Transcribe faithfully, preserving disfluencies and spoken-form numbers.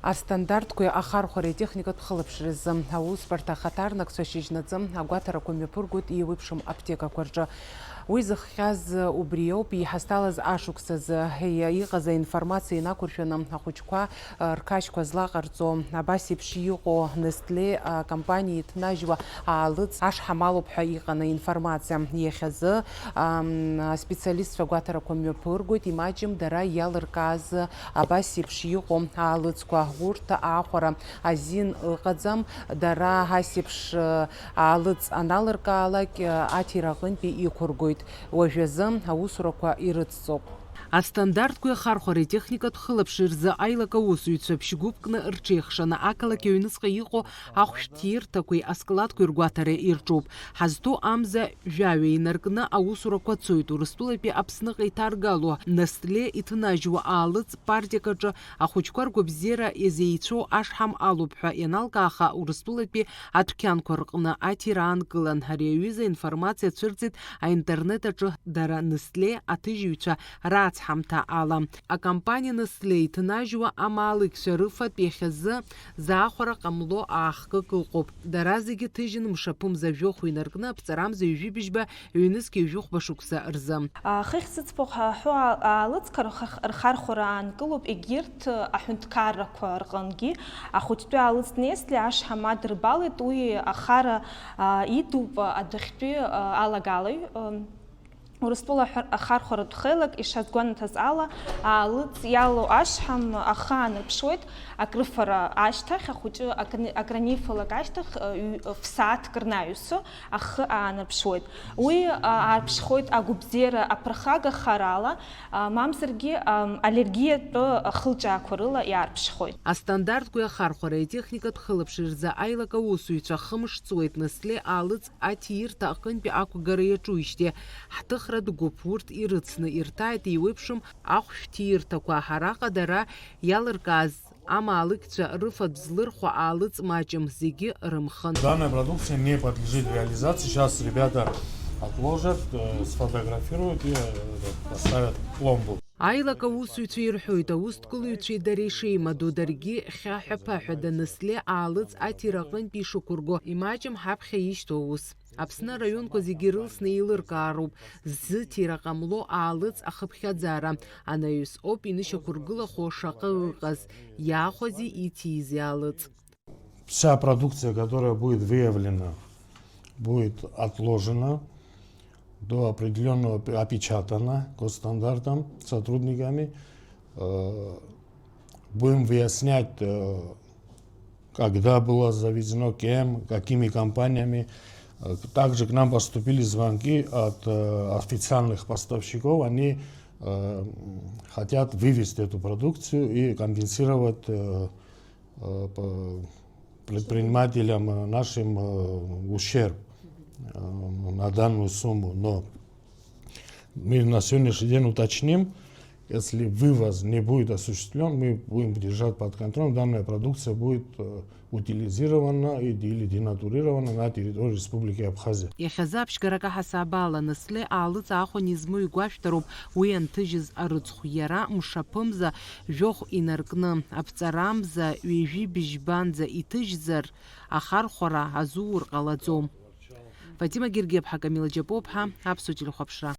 Астандартқәеи ахархәареи атехникатә хылаԥшразы аусбарҭа ахаҭарнакцәа шьыжьнаҵы агәаҭарақәа мҩаԥыргоит еиуеиԥшым аԥҭекақәа рҿы. Уи зыхҟьаз убриоуп, иҳазҭалаз ашықәсазы иа-, иҟаз аинформациа инақәыршәаны ахәыҷқәа, а, рқашьқәа злаҟарҵо, абас еиԥш иҟоу Нестле, а, компаниа иҭнажьуа аалыҵ ашҳам алоуп ҳәа иҟан аинформациа. Иахьазы, ам, аспециалистцәа агәаҭарақәа мҩаԥыргоит, имаҷым дара иалыркааз абас еиԥш иҟоу аалыҵқәа. Урҭ аахәара азин ыҟаӡам, дара ас еиԥш, а, аалыҵ аналыркаалак, а, аҭира аҟынтәи иқәыргоит. Уажәазы аусурақәа ирыцҵоуп. Астандартқәеи ахархәареи техникатә хылаԥшреи рзы аилак аусзуҩцәа ԥшьгәыԥкны рҽеихшаны ақалақь аҩныҵҟа иҟоу ахәшәҭирҭақәеи аскладқәеи ргәаҭара ирҿуп. Ҳазҭоу амза жәаҩа инаркны аусурақәа цоит. Урыстәылатәи Аԥсныҟа иҭаргало Нестле иҭнажьуа аалыҵ партиак аҿы ахәыҷқәа ргәабзиара иазеицәоу ашҳам алоуп ҳәа ианалкааха, Урыстәылатәи адәқьанқәа рҟны аҭира аанкылан. Ари аҩыза аинформациа цәырҵит аинтернет аҿы дара Нестле аҭыжьыҩцәа рацҳамҭа ала. Акомпаниа Нестле иҭнажьуа амаалықьцәа рыфатә иахьазы заахәара ҟамло аахкык ыҟоуп. Дара зегьы ҭыжьын мшаԥымза жәохә инаркны аԥҵарамза ҩажәи быжьба ҩнызқь ҩажәи хәба шықәса рзы. Хыхь зыӡбахә ҳәа ҳәо аалыҵқәа рхархәара аанкылоуп егьырҭ аҳәынҭқаррақәа рҟынгьы. Ахәыҷтәы аалыҵ Нестле ашҳам адырбалеит, уи ахара идуп адәахьтәи алагалаҩ. Урыстәыла ахархәаратә хеилак ишазгәанаҭаз ала, аалыҵ иалоу ашҳам ахы аанарԥшуеит акрыфара ашьҭахь, ахәыҷы акранифалак ашьҭахь, фсааҭк рнаҩс ахы аанарԥшуеит. Уи аарԥшхоит агәыбзиара аԥырхагахарала, мамзаргьы аллергиатә хылҿаақәа рыла иаарԥшхоит. Астандартқәеи ахархәареи атехникатә хылаԥшреи рзы аилак аусзуҩцәа хымш ҵуеит Нестле аалыҵ аҭиирҭа аҟынтәи ақәгара иаҿуижьҭеи. Ҳҭыхратә гәыԥ урҭ ирыцны ирҭааит еиуеиԥшым ахәшәҭиирҭақәа. Араҟа дара иалыркааз амаалықьцәа рыфатә злырхуа аалыҵ маҷым, зегьы рымхын. Данная продукция не подлежит реализации. Сейчас ребята отложат, э, сфотографируют и, э, поставят пломбу. Аилак аусзуҩцәа ирҳәоит, аусҭгылаҩцәеи дареи шеимадоу, даргьы хьаҳәа-ԥаҳәада Нестле аалыҵ аҭира аҟынтә ишықәырго, имаҷым ҳаԥхьа ишьҭоу аус. Аԥсны араионқәа зегьы ирылсны еилыркаароуп, зыҭира ҟамло аалыҵ ахыԥхьаӡара. Анаҩс ауп инышьақәыргылахо шаҟа ыҟаз, иаахәази иҭизи аалыҵ. Вся продукция, которая будет выявлена, будет отложена до определённого, опечатана госстандартом сотрудниками. Э, будем выяснять, э, когда было завезено, кем, какими компаниями. Э, также к нам поступили звонки от, э, официальных поставщиков. Они, э, м, хотят вывести эту продукцию и компенсировать, э, э, по-, предпринимателям, э, нашим, э, ущерб, э, на данную сумму. Но мы на сегодняшний день уточним, если вывоз не будет осуществлён, мы будем держать под контролем, данная продукция будет, э, утилизирована и, или денатурирована на территории Республики Абхазия. Иахьазы аԥшьгарак аҳасабала Нестле аалыҵ аахәан измоу игәашәҭароуп уи анҭыжьыз арыцхә. Иара мшаԥымза жәохә инаркны, аԥҵарамза ҩажәи быжьбанӡа иҭыжьзар, ахархәара азуур ҟалаӡом. Фатима Гергиаԥҳа, Камила Џьапуаԥҳа, Аԥсуа телехәаԥшра.